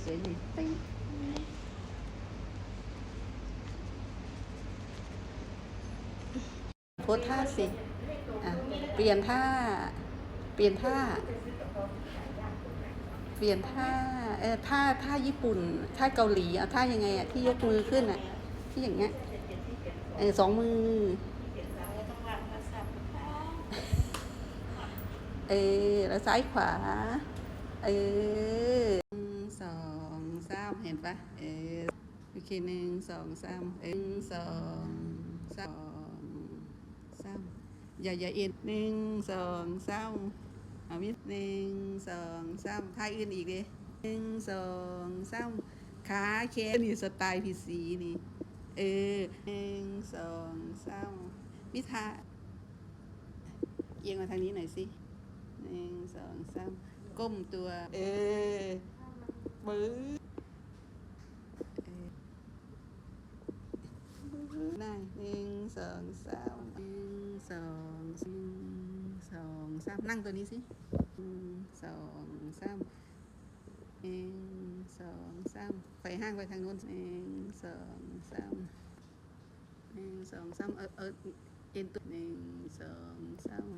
ສວຍໆ ນີ້ ໂພສທ່າຊິ ອ່ະ ປ່ຽນທ່າ ປ່ຽນທ່າ ປ່ຽນທ່າ ເອີ ທ່າ ທ່າຍີ່ປຸ່ນ ທ່າເກົາຫຼີ ເອົາທ່າຍັງໄງອະ ທີ່ຍົກມືຂຶ້ນອະ ທີ່ຢ່າງເງຍ ເອີ ສອງມື ເອີ ແລ້ວຊ້າຍຂວາ ເອີ ໜຶ່ງ ສອງ ສາມ ເຫັນປະ ເອີ ໂອເຄ ໜຶ່ງ ສອງ ສາມ ໜຶ່ງ ສອງ ສາມ ສອງ ສາມ ຢ່າ ຢ່າເອັນ ໜຶ່ງ ສອງ ສາມ ເອົາມີ ໜຶ່ງ ສອງ ສາມ ທ່າອື່ນອີກເດ້ ໜຶ່ງ ສອງ ສາມ ຂາແຂນ ນີ້ສະໄຕລ໌ຜີສີນີ້ ເອີ ໜຶ່ງ ສອງ ສາມ ມີທ່າ ອຽງມາທາງນີ້ໜ້ອຍຊິ ໜຶ່ງ ສອງ ສາມ ກົ້ມຕົວ ເອີ ບຶ ເອີ ນາຍ ໜຶ່ງ ສອງ ສາມ ໜຶ່ງ ສອງ ໜຶ່ງ ສອງ ສາມ ນັ່ງຕົວນີ້ຊິ ໜຶ່ງ ສອງ ສາມ ໜຶ່ງ ສອງ ສາມ ໄປຫ່າງໄປທາງໂນ້ນ ໜຶ່ງ ສອງ ສາມ ໜຶ່ງ ສອງ ສາມ ເອີ ເອີ ເອັນຕົວ ໜຶ່ງ ສອງ ສາມ